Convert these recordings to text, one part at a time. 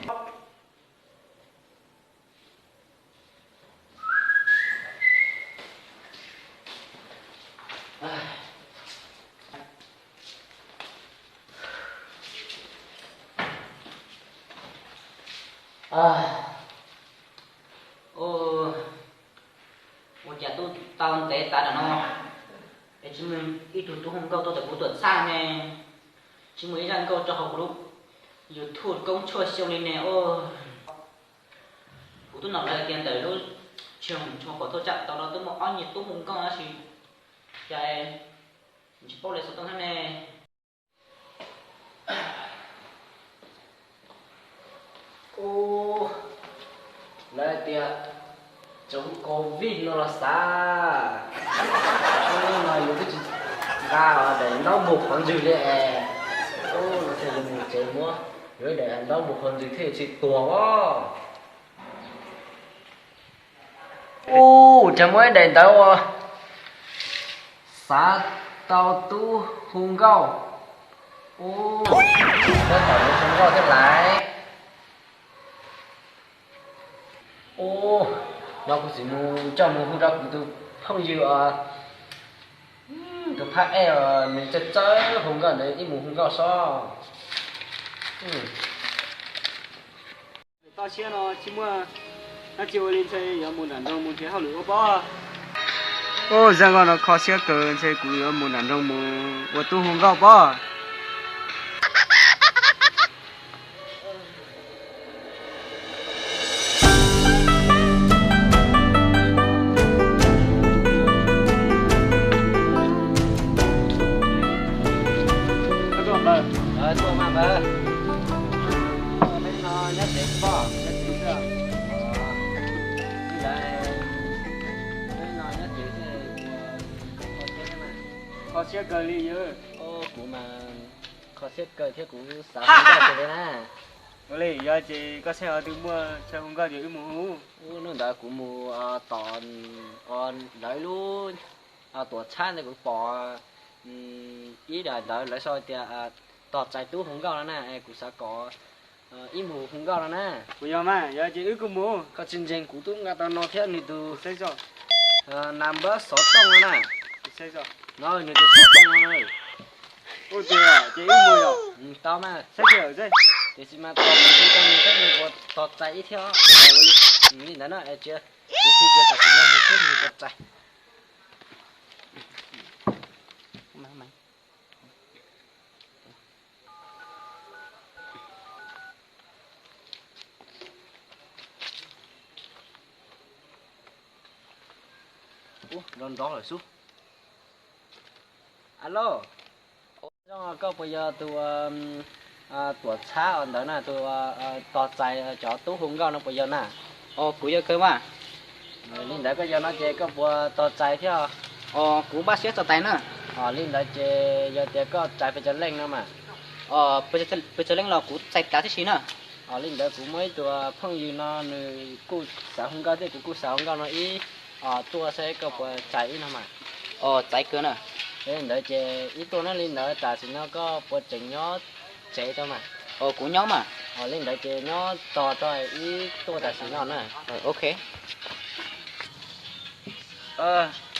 Ua cas tuaj tau ntev tas lawm no, es tsis muaj ib tug tub hu nkauj tuaj tom kuv tuam txhab ne, tsis muaj ib zaj nkauj rau hauv kuv lub YouTube koob tshuaj xyoo li ne. Kuv twb hnov lawv tias ntawm lub tsev tshuaj qhuav thaj tsam tau no twb muaj ob nyuag tub hu nkauj tab sis cas tsis paub lawv xov tooj thiab ne. Ub, lawv tias cov covid no los xav, no yus twb tsis nqa daim ntaub npog qhov ntswg li es, no thiaj yuav mus tsev muab yuav daim ntaub npog qhov ntswg thiaj tsis tuag os. Ub, cas muaj ib daim ntawv uas xav tau tub hu nkauj. Ub, muab tau tub hu nkauj thiab lawm. Ub, no kuv txiv mus coj mus hu rau kuv tus phooj ywg os, tus phab ej os, nws txawj txawj hu nkauj ntawd, wb mus hu nkauj sob. Toj siab no tsis muaj dab tsi ua li, ntshe yuav mus nram nroog mus nrhiav hauj lwm ua pob. Ub, zaj nkauj no kho siab kawg, ntshe kuv yuav mus nram nroog mus ua tub hu nkauj pob. Tuaj mas npawg. Peb no nyob tsev pob, nyob tsev xwb. Li ntawd, peb no nyob tsev xwb, kho siab kawg li yawg. Kuv mas kho siab kawg thiab kuv xav hu nkauj kawg li na. Ua li, yog ces koj saib ho twg muaj chaw hu nkauj ces wb mus hu. Ub, hnub ntawd kuv mus tom lawv lub tuam txhab ntawd kuv pom ib daim ntawv lawv sau tias tos txais tub hu nkauj no na, es kuv xav kom wb mus hu nkauj no na. Kuv yog mas, yog ces wb kuj mus. Koj tsis ntseeg kuv twb nqa tau no thiab nws tus number xov tooj no na. No nws tus xov tooj no na. Ua tiag, ces wb mus yom. Tau mas. Tiam sis mas tos kuv hu rau nws saib nws puas tos txais wb thiab. Li ntawd no es cia kuv hu kiag tam sim no nws saib nws puas txais. Ub, nrov nrov lawm xwb. Alo, zoo, koj puas yog tus tuam txhab ntawd na, tus tos txais cov tub hu nkauj no puas yog na? Os, kuv yog kawg mas. Li ntawd koj yog no ces koj puas tos txais thiab? Os, kuv npaj siab tos txais na. Os, li ntawd ces yog tias koj txais pes tsawg leej no mas? Os, pes tsawg leej los kuv txais tas tib si na. Os, li ntawd kuv muaj ib tug phooj ywg no nws kuj xav hu nkauj thiab kuv kuj xav hu nkauj no ib, os, tuaj saib koj puas txais ib no mas. Os, txais kawg na. Li ntawd ces ib tuaj na, li ntawd tam sim no koj puas tseem nyob tsev rau mas? Os, kuv nyob mas. Os, li ntawd ces nyob tos rau ib tuaj tam sim no na. Ok.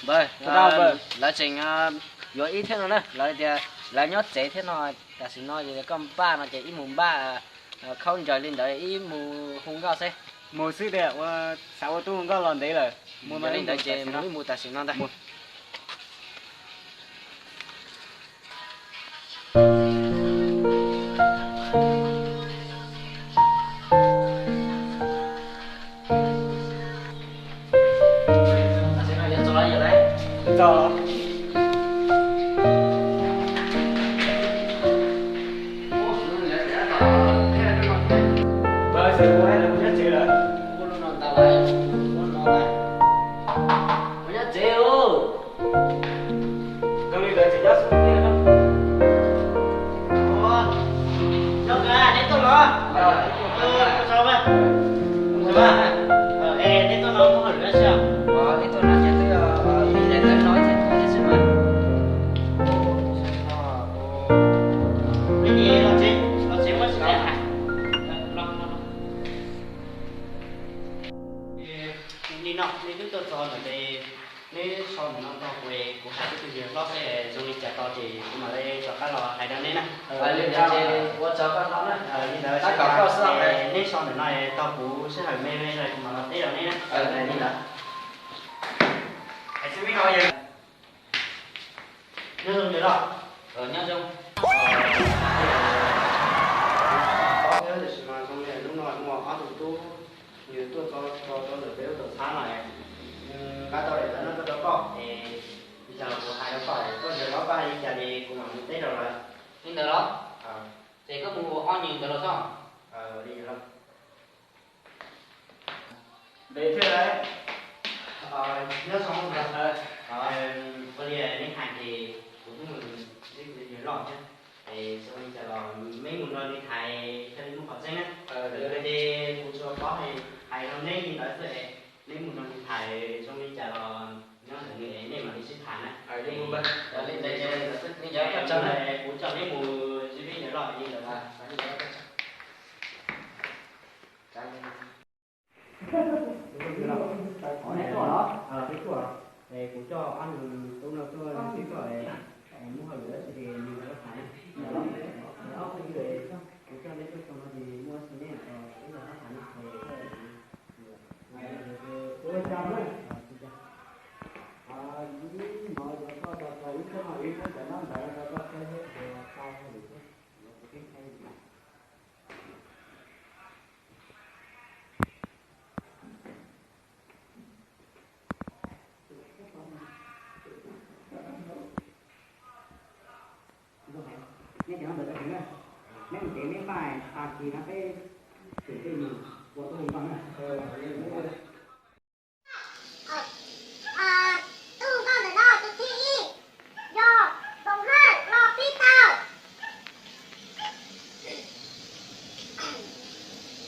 Npawg, lawv tseem yuav ib thiab no na, lawv tias lawv nyob tsev thiab no, tam sim no ces koj npaj no ces ib mus npaj khaub ncaws li ntawd ib mus hu nkauj xwb. Mus xwb tiag, ua xav ua tub hu nkauj los ntev lawm. Mus mas li ntawd ces mus ib mus tam sim no ntag. Nyob tsev os. Zoo li ntawd tseem nyob xwb tiag. Nyob nka, neb tuaj los? Tuaj so mas. Es neb tuaj no muaj hauj lwm dab tsi? Neb tuaj no ces twb yog vim daim ntawv no ces tuaj thiab xwb mas. Los tsev, los tsev muab tsis tsev hais. Tso ntawm ces neb so ntawm no tog kuv, kuv hais rau tus yawg hlob seb zoo li cas tso ces kuv mam li rov qab los hais rau neb na. Li ntawd ces ua tsaug koj hlob na. Li ntawd tab kom koj xwb, neb so ntawm no tog kuv sij hawm me me kuv mam los teb rau neb na. Li ntawd. Nyob zoo yawg loj. Nyob zoo. Tiam sis mas zoo li hnub no muaj ob tug tub nws tuaj txog rau ntawm peb lub tuam txhab no, nqa tau daim ntawv no tuaj rau koj es, yog kuv hais rau koj, koj yawg loj koj hais li cas ces kuv mam mus teb rau lawv. Li ntawd los? Ces koj mus ua ob nws ntawd los txog. Li ntawd los. Npe thiab lawm. Nyob zoo. Ua li neb hais ces kuv twb mus ntsib kuv yawg loj thiab. Es zoo li cas los neb mus nrog nws tham thiaj li muaj qhov tseeb na. Ces kuv tsuas paub hais rau neb li ntawd xwb es neb mus nrog nws tham zoo li cas los nyob ntawm nws es nej mam li sib tham na. Kuv coj neb mus ntsib peb yawg loj li ntawd. Qhov neb tuaj los? Peb tuaj, es kuv coj ob nws tub no tuaj ntsib koj es muaj hauj lwm dab tsi ces nws nrog koj tham na. Ob peb ywg, kuv coj neb tuaj txog no ces muaj dab tsi neb mam li nrog koj tham na. Ua cas na? Hnov cov koj cov tau ib txhab no ib txhab cov nab ntawd rau koj saib thiab ces tau hauj lwm thiab. Neb cov no ntawm rau kuv na, neb mus kev neb npaj tag kis no peb tseem tej mus ua tub hau npaj na. Tub hau npaj ntawm no tus thib ib yog Foom Hawj los pib tau.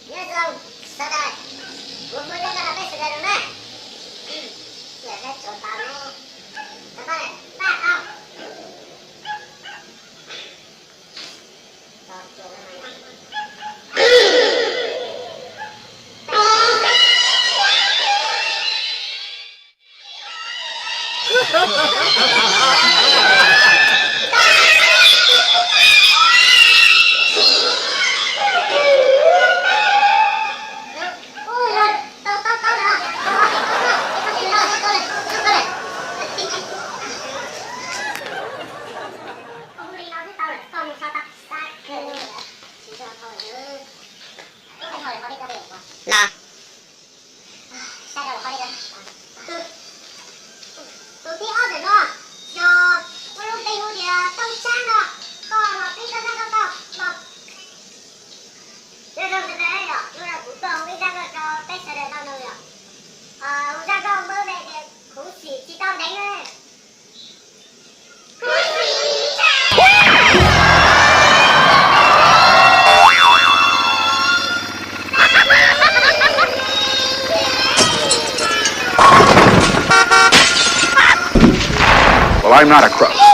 Nyob zoo sawv daws, kuv hmov zoo rau peb sawv daws zoo na. Cia peb tsuav tau ne, tau pab pab tau. Los. Tus thib ob ntawm no yog muaj lub npe hu tias Tooj Tsab no, koj los pib koj zaj nkauj tau los. Nyob zoo sawv daws, hnub no kuv tuaj hu ib zaj nkauj rau peb sawv daws tau mloog yom. Hu zaj nkauj muaj lub npe tias Khuv Xim Tsis Tau Ntev na. Well, I'm not a crook.